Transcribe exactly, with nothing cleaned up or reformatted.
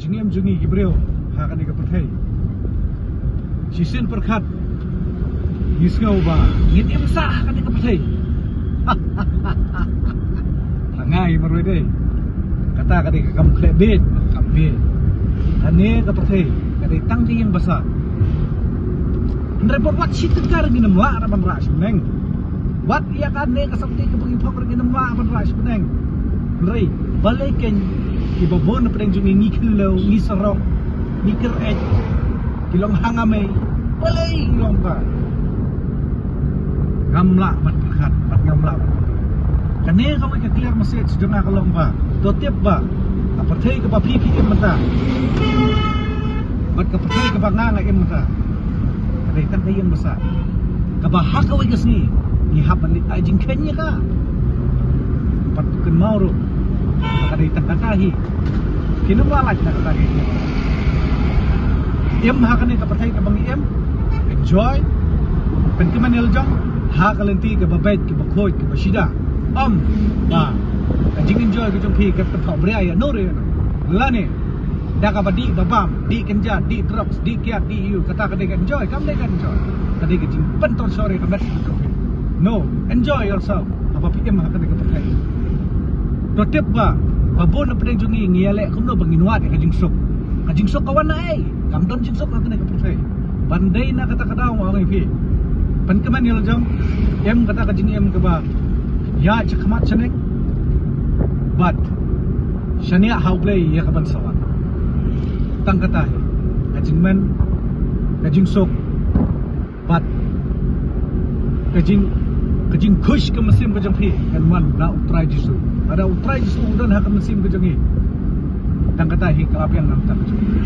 Jingim jong ngi ki briew ha kane ka pyrthei. Shisien pyrkhat ngi sngew ba ngin im sah ha kane ka pyrthei. Tang ngai marwei dei. Kata ka dei ka kam khleh bit, kam bit. Kane ka pyrthei ka dei tang ka ïing basa. Hynrei bad wat shi tyngka ruh ngin ym lah ban rah sha bneng. Wat ïa kane ka sopti kaba ngi phok ruh ngin ym lah ban rah sha bneng. Hynrei balei kein kiba bun na pdeng jong ngi ngi khyndew, ngi sarong, ngi kyreit, ki long hanga mei. Balei ngi long ba ngam lah ban pyrkhat, bad ngam lah ban pyrkhat. Kane kawei ka clear message jong nga ka long ba to tip ba ka pyrthei kaba phi phi im mynta bad ka pyrthei kaba nga nga im mynta ka dei tang ka ïing basa kaba ha kawei ka sngi ngi hap ban leit ai jingkheiñ ïa ka. Bad kynmaw ruh ba ka dei tang kata hi. Kin ym lah lait na kata hi. Im ha kane ka pyrthei kaba ngi im, enjoy, pynkmen ïa la jong ha ka lynti kaba beit, kaba khuid, kaba shida. Ym ba ka jing enjoy ka jong phi ka pynthok bria ïa no re ïa no. Lane da kaba dih ba bam, dih kynja, dih drugs, dih kiad, dih ïu, kata ka dei ka enjoy? Kam dei ka enjoy. Ka dei ka jingpyntorture ïa ka met ka jong phi. No, enjoy yourself. Haba phi im ha kane ka pyrthei. To tip ba ba bun na pdeng jong ngi ngi ïaleh kumno ba ngin wad ïa ka jingsuk. Ka jingsuk ka wan na ei? Kam don jingsuk ha kane ka pyrthei. Ban dei na kata ka daw nga ong ïa phi, pynkmen ïa la jong, im kata ka jingim kaba ïaid shakhmat shaneng bad shaniah ha U Blei ïa ka ban sa wan. Tang kata hi ka jingmen, ka jingsuk bad ka jing, ka jingkhush ka mynsiem ka jong phi kan wan na U Trai Jisu. Lada U Trai Jisu u don ha ka mynsiem ka jong ngi, tang kata hi ka la biang na ka bynta ka jong ngi.